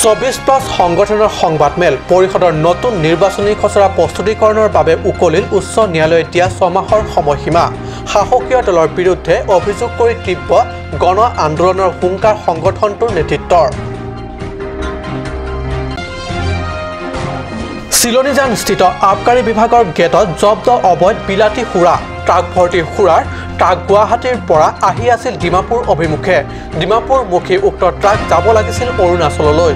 24 plus সংগঠনৰ সংবাদমেল। পৰিষদৰ নতুন নিৰ্বাচনী খচৰা প্ৰস্তুতিকৰণৰ বাবে উকলিল উচ্চ ন্যায়ালয়ে দিয়া 6 মাহৰ সময়সীমা। শাসকীয় দলৰ বিৰুদ্ধে অভিযোগ কৰি তীব্ৰ গণ আন্দোলনৰ হুংকাৰ সংগঠনটোৰ নেতৃত্বৰ। চিলনীজানস্থিত আবকাৰী বিভাগৰ গেটত জব্দ অবৈধ বিলাতী সুৰা। ট্ৰাক ভৰ্তি সুৰাৰ ট্ৰাক গুৱাহাটীৰ পৰা আহি আছিল ডিমাপুৰ অভিমুখে। ডিমাপুৰমুখী উক্ত ট্ৰাক যাব লাগিছিল অৰুণাচললৈ।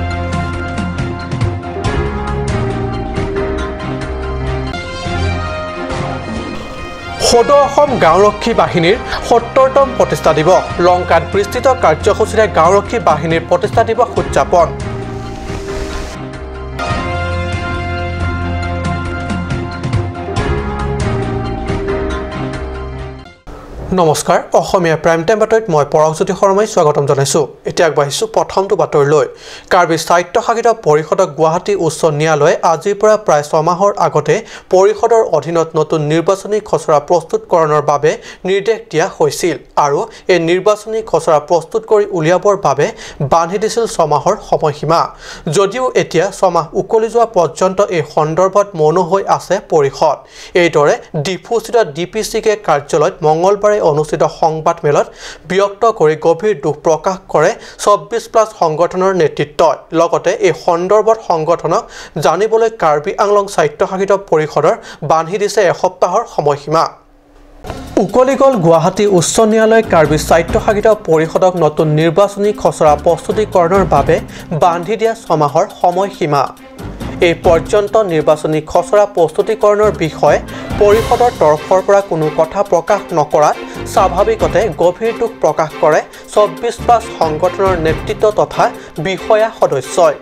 সদৌ অসম গাঁওৰক্ষী বাহিনীৰ 70তম প্ৰতিষ্ঠা দিৱস। লংকাত বিস্তৃত কাৰ্যসূচীৰে গাঁওৰক্ষী বাহিনীৰ প্ৰতিষ্ঠা দিৱস উদযাপন। নমস্কাৰ, অসমীয়া প্ৰাইম টাইম বাতৰিত মই পৰশজ্যোতি শৰ্মাই স্বাগতম জনাইছোঁ। এতিয়া আগবাঢ়িছোঁ প্ৰথমটো বাতৰিলৈ। কাৰ্বি স্বায়ত্তশাসিত পৰিষদক গুৱাহাটী উচ্চ ন্যায়ালয়ে আজিৰ পৰা প্ৰায় 6 মাহৰ আগতে পৰিষদৰ অধীনত নতুন নিৰ্বাচনী খচৰা প্ৰস্তুতকৰণৰ বাবে নিৰ্দেশ দিয়া হৈছিল আৰু এই নিৰ্বাচনী খচৰা প্ৰস্তুত কৰি উলিয়াবৰ বাবে বান্ধি দিছিল 6 মাহৰ সময়সীমা। যদিও এতিয়া 6 মাহ উকলি যোৱা পৰ্যন্ত এই সন্দৰ্ভত মৌন হৈ আছে পৰিষদ। এইদৰে ডিফুস্থিত ডি পি চি কে কাৰ্যালয়ত মঙলবাৰে অনুষ্ঠিত সংবাদমেলত ব্যক্ত কৰি গভীৰ দুখ প্ৰকাশ কৰে 24 প্লাছ সংগঠনৰ নেতৃত্বই। লগতে এই সন্দৰ্ভত সংগঠনক জানিবলৈ কাৰ্বি আংলং স্বায়ত্তশাসিত পৰিষদৰ বান্ধি দিছে এসপ্তাহৰ সময়সীমা। উকলি গ'ল গুৱাহাটী উচ্চ ন্যায়ালয়ে কাৰ্বি স্বায়ত্তশাসিত পৰিষদক নতুন নিৰ্বাচনী খচৰা প্ৰস্তুতিকৰণৰ বাবে বান্ধি দিয়া 6 মাহৰ সময়সীমা। এই পৰ্যন্ত নিৰ্বাচনী খচৰা প্ৰস্তুতিকৰণৰ বিষয়ে পৰিষদৰ তৰফৰ পৰা কোনো কথা প্ৰকাশ নকৰাত স্বাভাৱিকতে গভীৰ দুখ প্ৰকাশ কৰে 24 প্লাছ সংগঠনৰ নেতৃত্ব তথা বিষয়া সদস্যই।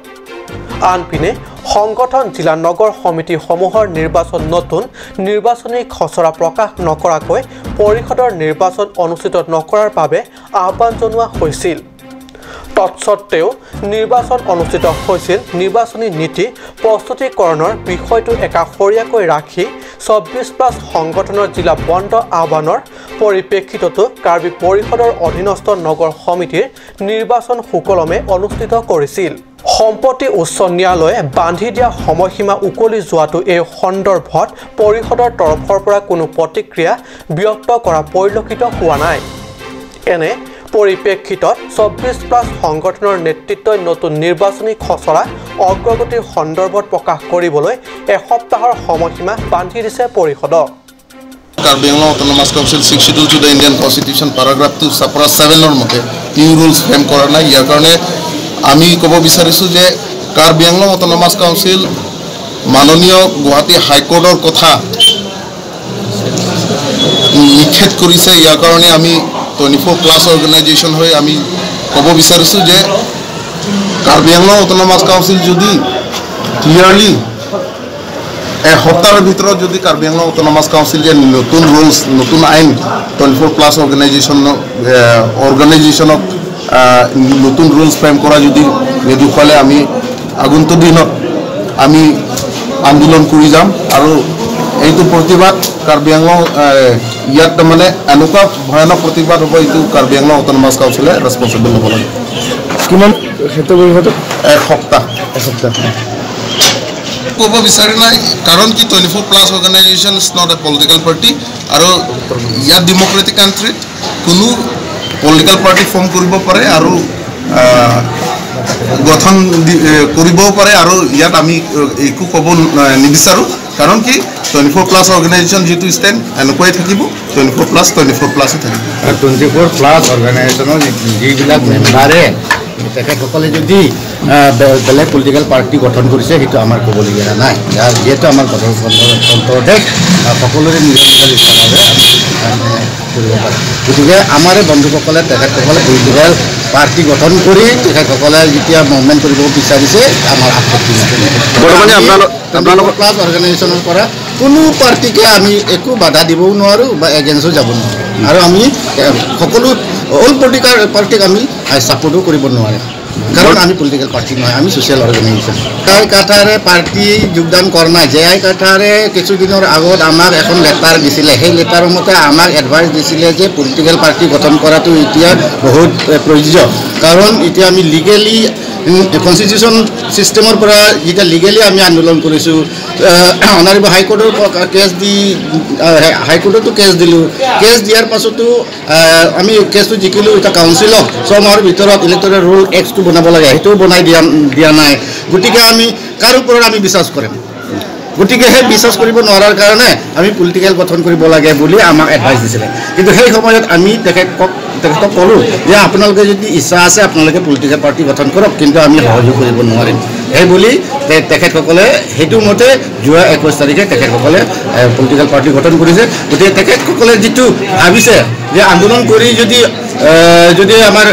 আনপিনে সংগঠন জিলা নগৰ সমিতিসমূহৰ নিৰ্বাচন নতুন নিৰ্বাচনী খচৰা প্ৰকাশ নকৰাকৈ পৰিষদৰ নিৰ্বাচন অনুষ্ঠিত নকৰাৰ বাবে আহ্বান জনোৱা হৈছিল। তৎসত্ত্বেও নিৰ্বাচন অনুষ্ঠিত হৈছিল। নিৰ্বাচনী নীতি প্ৰস্তুতিকৰণৰ বিষয়টো একাষৰীয়াকৈ ৰাখি 24 প্লাছ সংগঠনৰ জিলা বন্ধ আহ্বানৰ পৰিপ্ৰেক্ষিততো কাৰ্বি পৰিষদৰ অধীনস্থ নগৰ সমিতিৰ নিৰ্বাচন সুকলমে অনুষ্ঠিত কৰিছিল। সম্প্ৰতি উচ্চ ন্যায়ালয়ে বান্ধি দিয়া সময়সীমা উকলি যোৱাটো এই সন্দৰ্ভত পৰিষদৰ তৰফৰ পৰা কোনো প্ৰতিক্ৰিয়া ব্যক্ত কৰা পৰিলক্ষিত হোৱা নাই। এনে পৰিপ্ৰেক্ষিতত 24 প্লাছ সংগঠনৰ নেতৃত্বই নতুন নিৰ্বাচনী খচৰা অগ্ৰগতিৰ সন্দৰ্ভত প্ৰকাশ কৰিবলৈ এসপ্তাহৰ সময়সীমা বান্ধি দিছে পৰিষদক। Karbi Anglong Autonomous Council, Sixth Schedule to the Indian Constitution, paragraph 2, subpara 7ৰ মতে নিউ ৰুলছ ফ্ৰেম কৰা নাই। ইয়াৰ কাৰণে আমি ক'ব বিচাৰিছোঁ যে কাৰ্বি আংলং অট'নমাছ কাউন্সিল মাননীয় গুৱাহাটী হাইকোৰ্টৰ কথা নিষেধ কৰিছে। ইয়াৰ কাৰণে আমি 24 প্লাছ অৰ্গেনাইজেশ্যন হৈ আমি ক'ব বিচাৰিছোঁ যে কাৰ্বি আংলং অট'নমাছ কাউন্সিল যদি ক্লিয়াৰলি এসপ্তাহৰ ভিতৰত যদি কাৰ্বি আংলং অট'নমাছ কাউন্সিল যে নতুন ৰুলছ, নতুন আইন, 24 প্লাছ অৰ্গেনাইজেশ্যনক নতুন ৰুলছ ফ্ৰেম কৰা যদি নিদুখুৱালে, আমি আগন্তুক দিনত আমি আন্দোলন কৰি যাম। আৰু এইটো প্ৰতিবাদ কাৰ্বি আংলং ইয়াত তাৰমানে এনেকুৱা ভয়ানক প্ৰতিবাদ হ'ব, এইটো কাৰ্বি আংলং অট'নমাছ কাউন্সিলে ৰেচপনচিবল ল'ব লাগে। কিমান ক্ষেত্ৰ পৰিষদত? এসপ্তাহ। এসপ্তাহ। ক'ব বিচাৰি নাই, কাৰণ কি, 24 plus organization is not a political party আৰু ইয়াত ডেম'ক্ৰেটিক কাণ্ট্ৰিত কোনো পলিটিকেল পাৰ্টি ফৰ্ম কৰিব পাৰে আৰু গঠন কৰিবও পাৰে। আৰু ইয়াত আমি একো ক'ব নিবিচাৰোঁ, কাৰণ কি, 24 প্লাছ অৰ্গেনাইজেশ্যন যিটো ষ্টেণ্ড এনেকুৱাই থাকিব, 24 প্লাছ 24 প্লাছে থাকিব। 24 প্লাছ অৰ্গেনাইজেশ্যনৰ যিবিলাক মেম্বাৰে, তেখেতসকলে যদি বেলেগ পলিটিকেল পাৰ্টি গঠন কৰিছে, সেইটো আমাৰ ক'বলগীয়া নাই। যিহেতু আমাৰ গণতন্ত্ৰ দেশ, সকলোৰে নিজৰ নিজৰ ইচ্ছামতে আমি কৰিব পাৰে। গতিকে আমাৰে বন্ধুসকলে, তেখেতসকলে পলিটিকেল পাৰ্টি গঠন কৰি তেখেতসকলে যেতিয়া মুভমেণ্ট কৰিব বিচাৰিছে, আমাৰ আপত্তি নাই। বৰ্তমানে আপোনালোক প্লাছ অৰ্গেনাইজেশ্যনৰ পৰা কোনো পাৰ্টিকে আমি একো বাধা দিবও নোৱাৰোঁ বা এগেইনষ্টো যাব নোৱাৰোঁ আৰু আমি সকলো অল পলিটিকেল পাৰ্টিক আমি ছাপৰ্টো কৰিব নোৱাৰোঁ, কাৰণ আমি পলিটিকেল পাৰ্টি নহয়, আমি ছ'চিয়েল অৰ্গেনাইজেশ্যন। আই কাঠাৰে পাৰ্টি যোগদান কৰা নাই। জে আই কাঠাৰে কিছুদিনৰ আগত আমাক এখন লেটাৰ দিছিলে। সেই লেটাৰৰ মতে আমাক এডভাইচ দিছিলে যে পলিটিকেল পাৰ্টি গঠন কৰাটো এতিয়া বহুত প্ৰয়োজন, কাৰণ এতিয়া আমি লিগেলি কনষ্টিটিউশ্যন ছিষ্টেমৰ পৰা যেতিয়া লিগেলি আমি আন্দোলন কৰিছোঁ, অনাৰেবল হাইকোৰ্টৰ কেছ দি হাইকোৰ্টতো কেছ দিলোঁ, কেছ দিয়াৰ পাছতো আমি কেছটো জিকিলোঁ। এতিয়া কাউন্সিলক 6 মাহৰ ভিতৰত ইলেক্টৰেল ৰোল এক্টটো বনাব লাগে, সেইটোও বনাই দিয়া নাই। গতিকে আমি কাৰ ওপৰত আমি বিশ্বাস কৰিম? গতিকে সেই বিশ্বাস কৰিব নোৱাৰাৰ কাৰণে আমি পলিটিকেল গঠন কৰিব লাগে বুলি আমাক এডভাইচ দিছিলে। কিন্তু সেই সময়ত আমি তেখেতক ক'লোঁ যে আপোনালোকে যদি ইচ্ছা আছে আপোনালোকে পলিটিকেল পাৰ্টি গঠন কৰক, কিন্তু আমি সহযোগ কৰিব নোৱাৰিম। সেই বুলি তেখেতসকলে সেইটো মতে যোৱা 21 তাৰিখে তেখেতসকলে পলিটিকেল পাৰ্টি গঠন কৰিছে। গতিকে তেখেতসকলে যিটো ভাবিছে যে আন্দোলন কৰি যদি আমাৰ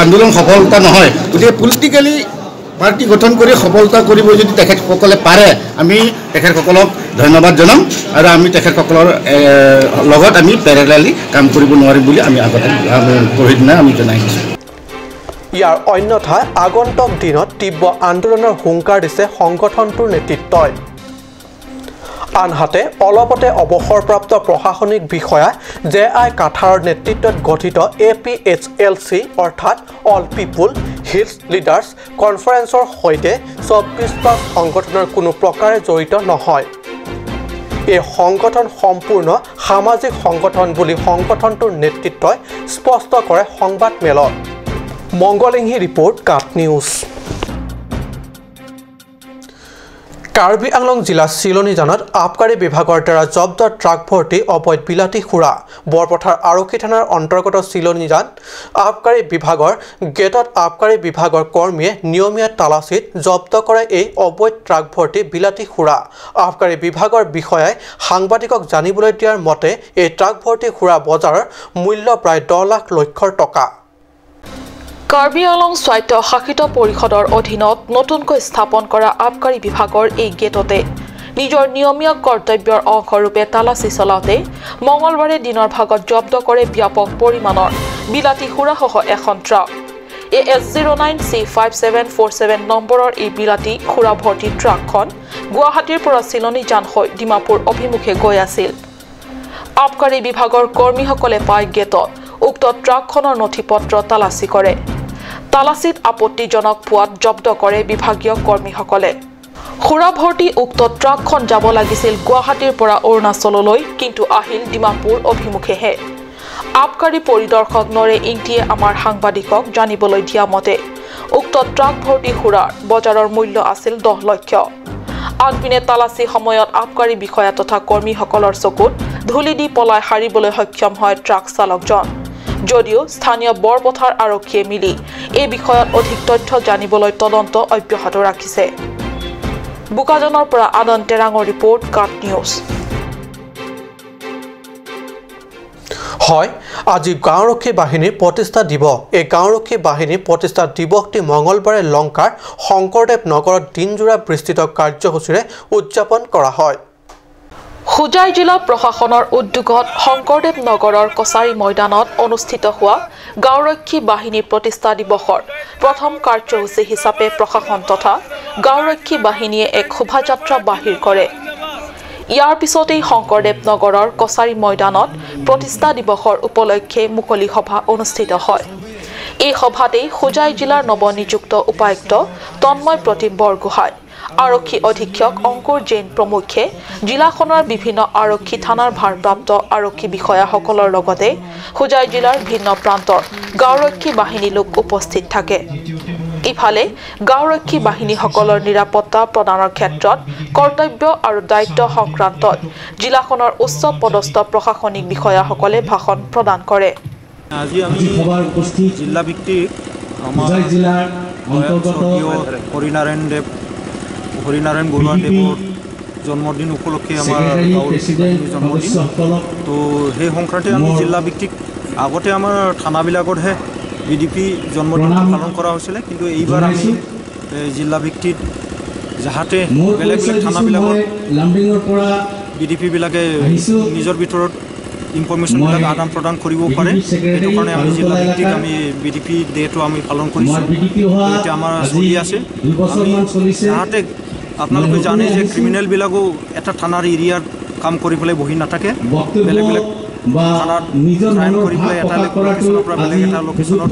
আন্দোলন সফলতা নহয়, গতিকে পলিটিকেলি পাৰ্টি গঠন কৰি সফলতা কৰিব যদি তেখেতসকলে পাৰে, আমি তেখেতসকলক ধন্যবাদ জনাম আৰু আমি তেখেতসকলৰ লগত আমি পেৰেলালি কাম কৰিব নোৱাৰিম বুলি আমি আগতে পৰহিদিনা আমি জনাই দিছোঁ। ইয়াৰ অন্যথা আগন্তুক দিনত তীব্ৰ আন্দোলনৰ হুংকাৰ দিছে সংগঠনটোৰ নেতৃত্বই। আনহাতে অলপতে অৱসৰপ্ৰাপ্ত প্ৰশাসনিক বিষয়া জে আই কাথাৰৰ নেতৃত্বত গঠিত A P H L C অৰ্থাৎ অল পিপুল হিলছ লিডাৰ্ছ কনফাৰেন্সৰ সৈতে 24+ সংগঠনৰ কোনো প্ৰকাৰে জড়িত নহয়। এই সংগঠন সম্পূৰ্ণ সামাজিক সংগঠন বুলি সংগঠনটোৰ নেতৃত্বই স্পষ্ট কৰে সংবাদমেলত। মংগলিংহী ৰিপৰ্ট, কাট নিউজ। কাৰ্বি আংলং জিলাৰ চিলনীজানত আবকাৰী বিভাগৰ দ্বাৰা জব্দ ট্ৰাক ভৰ্তি অবৈধ বিলাতী সুৰা। বৰপথাৰ আৰক্ষী থানাৰ অন্তৰ্গত চিলনীজান আবকাৰী বিভাগৰ গেটত আবকাৰী বিভাগৰ কৰ্মীয়ে নিয়মীয়া তালাচীত জব্দ কৰে এই অবৈধ ট্ৰাক ভৰ্তি বিলাতী সুৰা। আবকাৰী বিভাগৰ বিষয়াই সাংবাদিকক জানিবলৈ দিয়াৰ মতে এই ট্ৰাক ভৰ্তি সুৰা বজাৰৰ মূল্য প্ৰায় 10 লাখ লক্ষৰ টকা। কাৰ্বি আংলং স্বায়ত্ত শাসিত পৰিষদৰ অধীনত নতুনকৈ স্থাপন কৰা আবকাৰী বিভাগৰ এই গেটতে নিজৰ নিয়মীয়া কৰ্তব্যৰ অংশৰূপে তালাচী চলাওঁতে মঙলবাৰে দিনৰ ভাগত জব্দ কৰে ব্যাপক পৰিমাণৰ বিলাতী সুৰাসহ এখন ট্ৰাক। এ এছ 09C5747 নম্বৰৰ এই বিলাতী সুৰা ভৰ্তি ট্ৰাকখন গুৱাহাটীৰ পৰা চিলনীজান হৈ ডিমাপুৰ অভিমুখে গৈ আছিল। আবকাৰী বিভাগৰ কৰ্মীসকলে পাই গেটত উক্ত ট্ৰাকখনৰ নথি পত্ৰ তালাচী কৰে। তালাচীত আপত্তিজনক পোৱাত জব্দ কৰে বিভাগীয় কৰ্মীসকলে। সুৰা ভৰ্তি উক্ত ট্ৰাকখন যাব লাগিছিল গুৱাহাটীৰ পৰা অৰুণাচললৈ, কিন্তু আহিল ডিমাপুৰ অভিমুখেহে। আবকাৰী পৰিদৰ্শক নৰে ইংটিয়ে আমাৰ সাংবাদিকক জানিবলৈ দিয়া মতে উক্ত ট্ৰাক ভৰ্তি সুৰাৰ বজাৰৰ মূল্য আছিল 10 লক্ষ। আনপিনে তালাচী সময়ত আবকাৰী বিষয়া তথা কৰ্মীসকলৰ চকুত ধূলি দি পলাই সাৰিবলৈ সক্ষম হয় ট্ৰাক চালকজন। যদিও স্থানীয় বৰপথাৰ আৰক্ষীয়ে মিলি এই বিষয়ত অধিক তথ্য জানিবলৈ তদন্ত অব্যাহত ৰাখিছে। বোকাজানৰ পৰা আনন্দ তেৰাঙৰ ৰিপৰ্ট, কাট নিউজ। হয়, আজি গাঁওৰক্ষী বাহিনীৰ প্ৰতিষ্ঠা দিৱস। এই গাঁওৰক্ষী বাহিনীৰ প্ৰতিষ্ঠা দিৱসটি মঙলবাৰে লংকাৰ শংকৰদেৱ নগৰত দিনজোৰা বিস্তৃত কাৰ্যসূচীৰে উদযাপন কৰা হয়। হোজাই জিলা প্ৰশাসনৰ উদ্যোগত শংকৰদেৱ নগৰৰ কছাৰী ময়দানত অনুষ্ঠিত হোৱা গাঁওৰক্ষী বাহিনীৰ প্ৰতিষ্ঠা দিৱসৰ প্ৰথম কাৰ্যসূচী হিচাপে প্ৰশাসন তথা গাঁওৰক্ষী বাহিনীয়ে এক শোভাযাত্ৰা বাহিৰ কৰে। ইয়াৰ পিছতেই শংকৰদেৱ নগৰৰ কছাৰী ময়দানত প্ৰতিষ্ঠা দিৱসৰ উপলক্ষে মুকলি সভা অনুষ্ঠিত হয়। এই সভাতেই হোজাই জিলাৰ নৱনিযুক্ত উপায়ুক্ত তন্ময় প্ৰতিম বৰগোহাঁই, আৰক্ষী অধীক্ষক অংকুৰ জৈন প্ৰমুখ্যে জিলাখনৰ বিভিন্ন আৰক্ষী থানাৰ ভাৰপ্ৰাপ্ত আৰক্ষী বিষয়াসকলৰ লগতে হোজাই জিলাৰ ভিন্ন প্ৰান্তৰ গাঁওৰক্ষী বাহিনী লোক উপস্থিত থাকে। ইফালে গাঁওৰক্ষী বাহিনীসকলৰ নিৰাপত্তা প্ৰদানৰ ক্ষেত্ৰত কৰ্তব্য আৰু দায়িত্ব সংক্ৰান্তত জিলাখনৰ উচ্চ পদস্থ প্ৰশাসনিক বিষয়াসকলে ভাষণ প্ৰদান কৰে। আজি আমি জিলাভিত্তিক আমাৰ হৰিনাৰায়ণ বৰুৱাদেৱৰ জন্মদিন উপলক্ষে আমাৰ জন্মদিন, তো সেই সংক্ৰান্তে আমি জিলাভিত্তিক আগতে আমাৰ থানাবিলাকতহে বি ডি পি জন্মদিনটো পালন কৰা হৈছিলে, কিন্তু এইবাৰ আমি জিলাভিত্তিত যাহাতে বেলেগ বেলেগ থানাবিলাকত বি ডি পিবিলাকে নিজৰ ভিতৰত ইনফৰ্মেশ্যনবিলাক আদান প্ৰদান কৰিব পাৰে, সেইটো কাৰণে আমি জিলাভিত্তিক আমি বি ডি পি ডেটো আমি পালন কৰিছোঁ। এতিয়া আমাৰ চলি আছে। আমি যাহাতে আপোনালোকে জানে যে ক্ৰিমিনেলবিলাকো এটা থানাৰ এৰিয়াত কাম কৰি পেলাই বহি নাথাকে, বেলেগ বেলেগ থানাত ক্ৰাইম কৰি পেলাই এটা লোকেশ্যনৰ পৰা বেলেগ এটা লোকেশ্যনত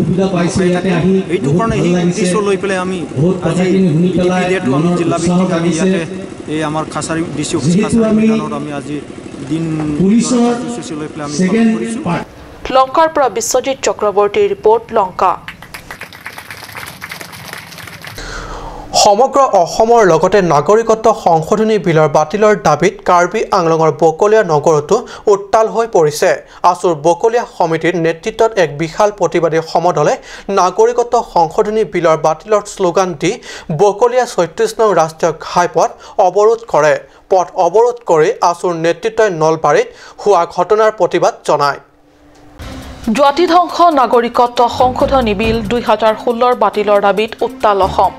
থাকে। এইটো কাৰণে সেই উদ্দেশ্য লৈ পেলাই আমি আজি বি ডি পি ডেটো আমি জিলাভিত্তিক আমি ইয়াতে এই আমাৰ কাছাৰী ডি চি অফিচ কাছাৰী মৈদানত আমি আজি দিন কাৰ্যসূচী লৈ পেলাই আমি পালন কৰিছোঁ। লংকাৰ পৰা বিশ্বজিৎ চক্ৰৱৰ্তীৰ ৰিপৰ্ট, লংকা। সমগ্ৰ অসমৰ লগতে নাগৰিকত্ব সংশোধনী বিলৰ বাতিলৰ দাবীত কাৰ্বি আংলঙৰ বকলীয়া নগৰতো উত্তাল হৈ পৰিছে। আছুৰ বকলীয়া সমিতিৰ নেতৃত্বত এক বিশাল প্ৰতিবাদী সমদলে নাগৰিকত্ব সংশোধনী বিলৰ বাতিলৰ শ্লোগান দি বকলীয়া 36 নং ৰাষ্ট্ৰীয় ঘাইপথ অৱৰোধ কৰে। পথ অৱৰোধ কৰি আছুৰ নেতৃত্বই নলবাৰীত হোৱা ঘটনাৰ প্ৰতিবাদ জনায়। জাতিধ্বংস নাগৰিকত্ব সংশোধনী বিল 2016 বাতিলৰ দাবীত উত্তাল অসম।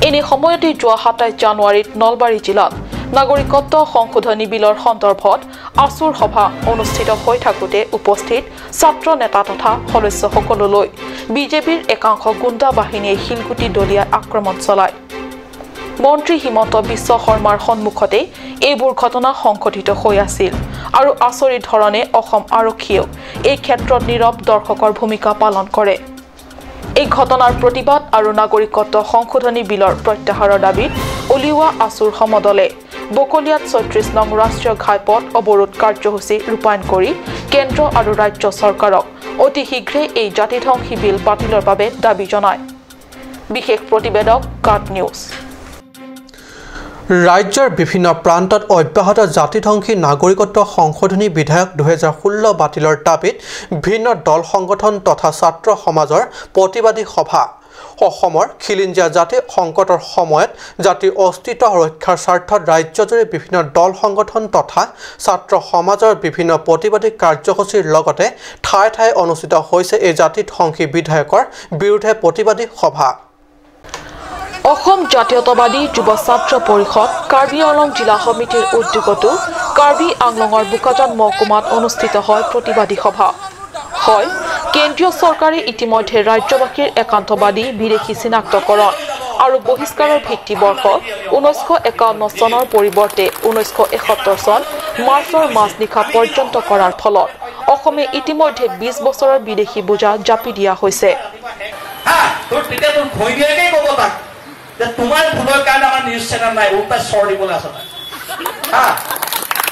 এনে সময়তে যোৱা 27 জানুৱাৰীত নলবাৰী জিলাত নাগৰিকত্ব সংশোধনী বিলৰ সন্দৰ্ভত আছুৰ সভা অনুষ্ঠিত হৈ থাকোঁতে উপস্থিত ছাত্ৰ নেতা তথা সদস্যসকললৈ বিজেপিৰ একাংশ গুণ্ডা বাহিনীয়ে শিলগুটি দলিয়াই আক্ৰমণ চলায়। মন্ত্ৰী হিমন্ত বিশ্ব শৰ্মাৰ সন্মুখতে এইবোৰ ঘটনা সংঘটিত হৈ আছিল আৰু আচৰিত ধৰণে অসম আৰক্ষীয়েও এই ক্ষেত্ৰত নীৰৱ দৰ্শকৰ ভূমিকা পালন কৰে। এই ঘটনাৰ প্ৰতিবাদ আৰু নাগৰিকত্ব সংশোধনী বিলৰ প্ৰত্যাহাৰৰ দাবীত উলিওৱা আছুৰ সমদলে বকলীয়াত 36 নং ৰাষ্ট্ৰীয় ঘাইপথ অৱৰোধ কাৰ্যসূচী ৰূপায়ণ কৰি কেন্দ্ৰ আৰু ৰাজ্য চৰকাৰক অতি শীঘ্ৰে এই জাতিধ্বংসী বিল বাতিলৰ বাবে দাবী জনায়। বিশেষ প্ৰতিবেদক, কাট নিউজ। ৰাজ্যৰ বিভিন্ন প্ৰান্তত অব্যাহত জাতিধ্বংসী নাগৰিকত্ব সংশোধনী বিধেয়ক 2016 বাতিলৰ দাবীত ভিন্ন দল সংগঠন তথা ছাত্ৰ সমাজৰ প্ৰতিবাদী সভা। অসমৰ খিলিঞ্জীয়া জাতি সংকটৰ সময়ত জাতিৰ অস্তিত্ব ৰক্ষাৰ স্বাৰ্থত ৰাজ্যজুৰি বিভিন্ন দল সংগঠন তথা ছাত্ৰ সমাজৰ বিভিন্ন প্ৰতিবাদী কাৰ্যসূচীৰ লগতে ঠায়ে ঠায়ে অনুষ্ঠিত হৈছে এই জাতিধ্বংসী বিধেয়কৰ বিৰুদ্ধে প্ৰতিবাদী সভা। অসম জাতীয়তাবাদী যুৱ ছাত্ৰ পৰিষদ কাৰ্বি আংলং জিলা সমিতিৰ উদ্যোগতো কাৰ্বি আংলঙৰ বোকাজান মহকুমাত অনুষ্ঠিত হয় প্ৰতিবাদী সভা। হয়, কেন্দ্ৰীয় চৰকাৰে ইতিমধ্যে ৰাজ্যবাসীৰ একান্তবাদী বিদেশী চিনাক্তকৰণ আৰু বহিষ্কাৰৰ ভিত্তিবৰ্ষ 1951 চনৰ পৰিৱৰ্তে 1971 চন মাৰ্চৰ মাজনিশা পৰ্যন্ত কৰাৰ ফলত অসমে ইতিমধ্যে 20 বছৰৰ বিদেশী বোজা জাপি দিয়া হৈছে। তোমাৰ ভুলৰ কাৰণে আমাৰ নিউজ চেনেল নাই, উল্টা চৰ দিবলৈ আছে।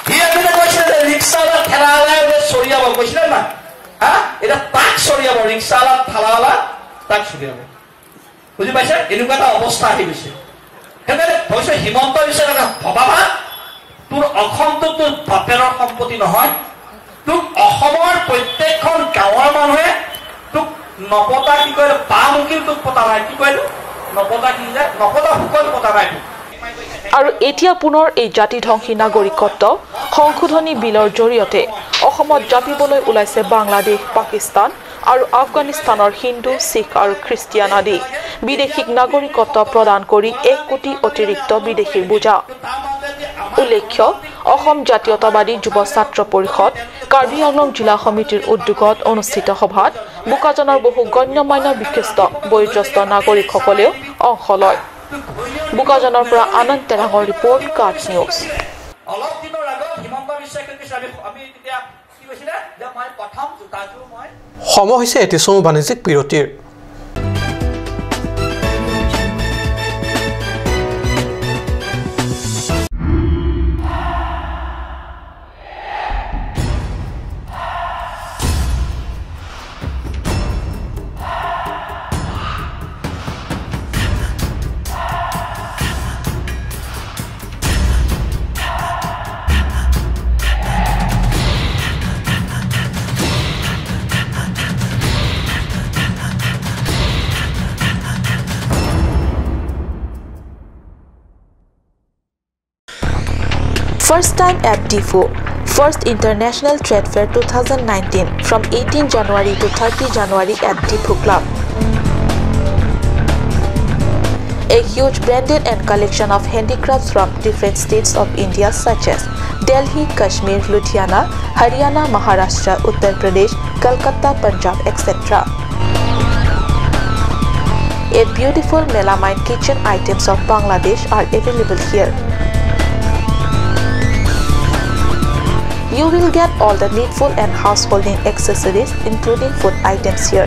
সি এদিনে কৈছিলে যে ৰিক্সাৱালা ঠেলাৱালাই চৰিয়াব, কৈছিলে না? হা, এতিয়া তাক চৰিয়াব, ৰিক্সাৱালা ঠেলাৱালা তাক চৰিয়াব। বুজি পাইছে? এনেকুৱা এটা অৱস্থা আহি গৈছে। সেইকাৰণে কৈছে হিমন্ত বিশ্ব ভবা, তোৰ অসমটো তোৰ বাপেৰৰ সম্পত্তি নহয়। তোক অসমৰ প্ৰত্যেকখন গাঁৱৰ মানুহে তোক নপতা কি কয়, বামুকিল তোক পতা নাই, কি কয় নপতা কি যায়, নপতা ফুকন পতা নাই। আৰু এতিয়া পুনৰ এই জাতিধ্বংসী নাগৰিকত্ব সংশোধনী বিলৰ জৰিয়তে অসমত জাপিবলৈ ওলাইছে বাংলাদেশ, পাকিস্তান আৰু আফগানিস্তানৰ হিন্দু, শিখ আৰু খ্ৰীষ্টিয়ান আদি বিদেশীক নাগৰিকত্ব প্ৰদান কৰি 1 কোটি অতিৰিক্ত বিদেশীৰ বোজা। উল্লেখ্য, অসম জাতীয়তাবাদী যুৱ ছাত্ৰ পৰিষদ কাৰ্বি আংলং জিলা সমিতিৰ উদ্যোগত অনুষ্ঠিত সভাত বোকাজানৰ বহু গণ্যমান্য বিশিষ্ট বয়োজ্যেষ্ঠ নাগৰিকসকলেও অংশ লয়। বোকাজানৰ পৰা আনন্দ তেৰাঙৰ ৰিপৰ্ট, কাট নিউজ। সময় হৈছে এটি চমু বাণিজ্যিক বিৰতিৰ। First time at Diphu, First International Trade Fair 2019 from 18 January to 30 January at Diphu Club. A huge branded and collection of handicrafts from different states of India such as Delhi, Kashmir, Ludhiana, Haryana, Maharashtra, Uttar Pradesh, Calcutta, Punjab, etc. A beautiful melamine kitchen items of Bangladesh are available here. You will get all the needful and householding accessories including food items here.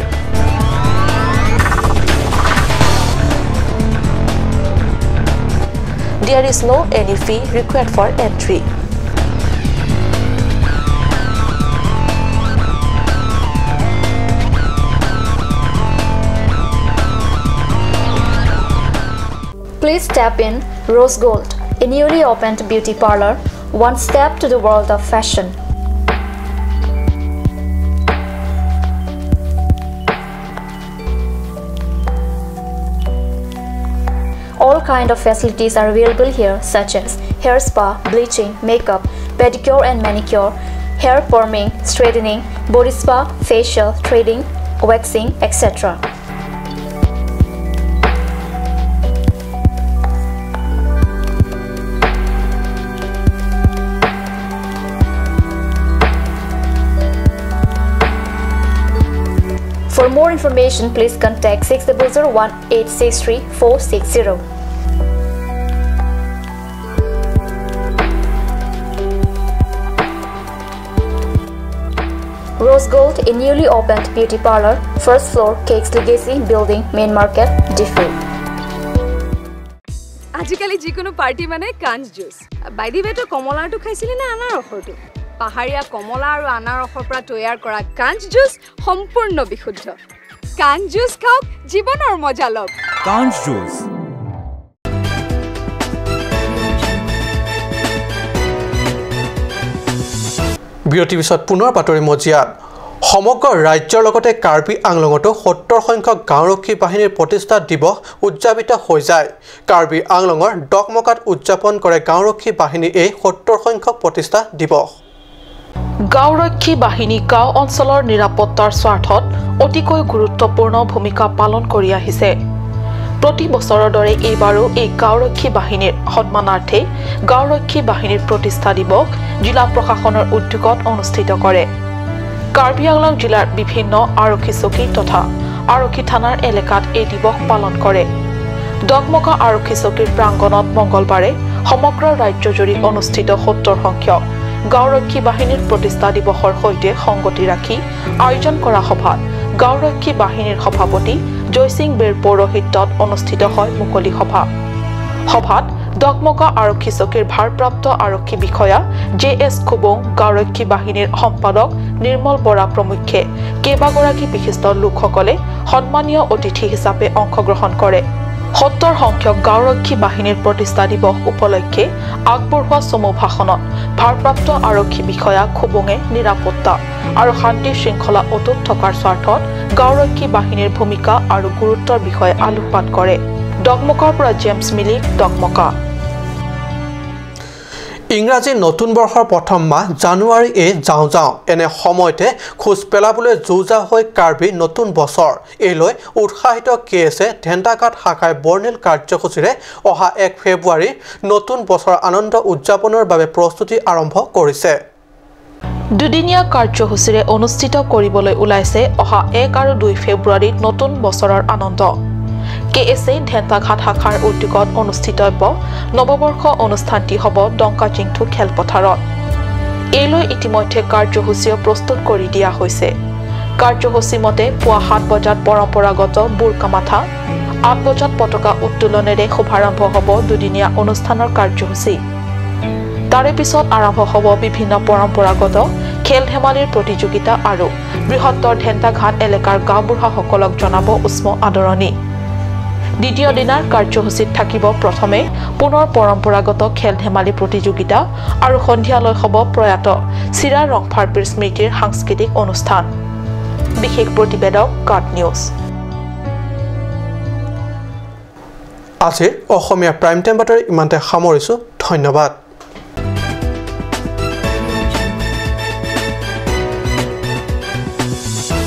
There is no any fee required for entry. Please step in Rose Gold, a newly opened beauty parlor, one step to the world of fashion. All kind of facilities are available here, such as hair spa, bleaching, makeup, pedicure and manicure, hair perming, straightening, body spa, facial, threading, waxing, etc. For more information, please contact 6001 863 460. Rose Gold, a newly opened beauty parlor, first floor, Cakes Legacy Building, Main Market, Diffu. আজিকালি যিকোনো party মানে কাঞ্চ juice. By the ৱে, তই কমলাৰটো খাইছিলি নে আনাৰসৰটো? পাহাৰীয়া কমলা আৰু আনাৰসৰ পৰা তৈয়াৰ কৰা কাঞ্চ জুচ সম্পূৰ্ণ বিশুদ্ধ। কাঞ্চ জুচ খাওক, জীৱনৰ মজা লওক। কাঞ্চ জুচ। বিৰতিৰ পিছত পুনৰ বাতৰি মজিয়াত। সমগ্ৰ ৰাজ্যৰ লগতে কাৰ্বি আংলঙতো 70 সংখ্যক গাঁওৰক্ষী বাহিনীৰ প্ৰতিষ্ঠা দিৱস উদযাপিত হৈ যায়। কাৰ্বি আংলঙৰ ডকমকাত উদযাপন কৰে গাঁওৰক্ষী বাহিনীৰ এই 70 সংখ্যক প্ৰতিষ্ঠা দিৱস। গাঁওৰক্ষী বাহিনী গাঁও অঞ্চলৰ নিৰাপত্তাৰ স্বাৰ্থত অতিকৈ গুৰুত্বপূৰ্ণ ভূমিকা পালন কৰি আহিছে। প্ৰতি বছৰৰ দৰে এইবাৰো এই গাঁওৰক্ষী বাহিনীৰ সন্মানাৰ্থে গাঁওৰক্ষী বাহিনীৰ প্ৰতিষ্ঠা দিৱস জিলা প্ৰশাসনৰ উদ্যোগত অনুষ্ঠিত কৰে। কাৰ্বি আংলং জিলাৰ বিভিন্ন আৰক্ষী চকী তথা আৰক্ষী থানাৰ এলেকাত এই দিৱস পালন কৰে। ডকমকা আৰক্ষী চকীৰ প্ৰাংগণত মঙ্গলবাৰে সমগ্ৰ ৰাজ্যজুৰি অনুষ্ঠিত 70 সংখ্যক গাঁওৰক্ষী বাহিনীৰ প্ৰতিষ্ঠা দিৱসৰ সৈতে সংগতি ৰাখি আয়োজন কৰা সভাত গাঁওৰক্ষী বাহিনীৰ সভাপতি জয়সিং বেৰ পৌৰোহিত্যত অনুষ্ঠিত হয় মুকলি সভা। সভাত ডকমকা আৰক্ষী চকীৰ ভাৰপ্ৰাপ্ত আৰক্ষী বিষয়া জে এছ খুবং, গাঁওৰক্ষী বাহিনীৰ সম্পাদক নিৰ্মল বৰা প্ৰমুখ্যে কেইবাগৰাকী বিশিষ্ট লোকসকলে সন্মানীয় অতিথি হিচাপে অংশগ্ৰহণ কৰে। 70 সংখ্যক গাঁওৰক্ষী বাহিনীৰ প্ৰতিষ্ঠা দিৱস উপলক্ষে আগবঢ়োৱা চমু ভাষণত ভাৰপ্ৰাপ্ত আৰক্ষী বিষয়া খুবঙে নিৰাপত্তা আৰু শান্তি শৃংখলা অটুট থকাৰ স্বাৰ্থত গাঁওৰক্ষী বাহিনীৰ ভূমিকা আৰু গুৰুত্বৰ বিষয়ে আলোকপাত কৰে। ডকমকাৰ পৰা জেমছ মিলিক, ডকমকা। ইংৰাজী নতুন বৰ্ষৰ প্ৰথম মাহ জানুৱাৰী এই যাওঁ যাওঁ এনে সময়তে খোজ পেলাবলৈ যুঁজা হৈ কাৰ্বি নতুন বছৰ এই লৈ উৎসাহিত কে এছে ঢেন্টাঘাট শাখাই বৰ্ণিল কাৰ্যসূচীৰে অহা 1 ফেব্ৰুৱাৰী নতুন বছৰ আনন্দ উদযাপনৰ বাবে প্ৰস্তুতি আৰম্ভ কৰিছে। দুদিনীয়া কাৰ্যসূচীৰে অনুষ্ঠিত কৰিবলৈ ওলাইছে অহা 1 আৰু 2 ফেব্ৰুৱাৰীত নতুন বছৰৰ আনন্দ। কে এছ এ ঢেন্টাঘাট শাখাৰ উদ্যোগত অনুষ্ঠিতব্য নৱবৰ্ষ অনুষ্ঠানটি হ'ব ডংকাচিংথু খেলপথাৰত। এই লৈ ইতিমধ্যে কাৰ্যসূচীও প্ৰস্তুত কৰি দিয়া হৈছে। কাৰ্যসূচী মতে পুৱা 7 বজাত পৰম্পৰাগত বুৰকামাথা, 8 বজাত পতাকা উত্তোলনেৰে শুভাৰম্ভ হ'ব দুদিনীয়া অনুষ্ঠানৰ কাৰ্যসূচী। তাৰে পিছত আৰম্ভ হ'ব বিভিন্ন পৰম্পৰাগত খেল ধেমালিৰ প্ৰতিযোগিতা আৰু বৃহত্তৰ ঢেন্টাঘাট এলেকাৰ গাঁওবুঢ়াসকলক জনাব উষ্ম আদৰণি। দ্বিতীয় দিনাৰ কাৰ্যসূচীত থাকিব প্ৰথমে পুনৰ পৰম্পৰাগত খেল ধেমালি প্ৰতিযোগিতা আৰু সন্ধিয়ালৈ হ'ব প্ৰয়াত চিৰা ৰংফাৰপিৰ স্মৃতিৰ সাংস্কৃতিক অনুষ্ঠান। বিশেষ প্ৰতিবেদক কাট নিউজ। আজিৰ অসমীয়া প্ৰাইম টাইম বাতৰি ইমানতে সামৰিছোঁ। ধন্যবাদ।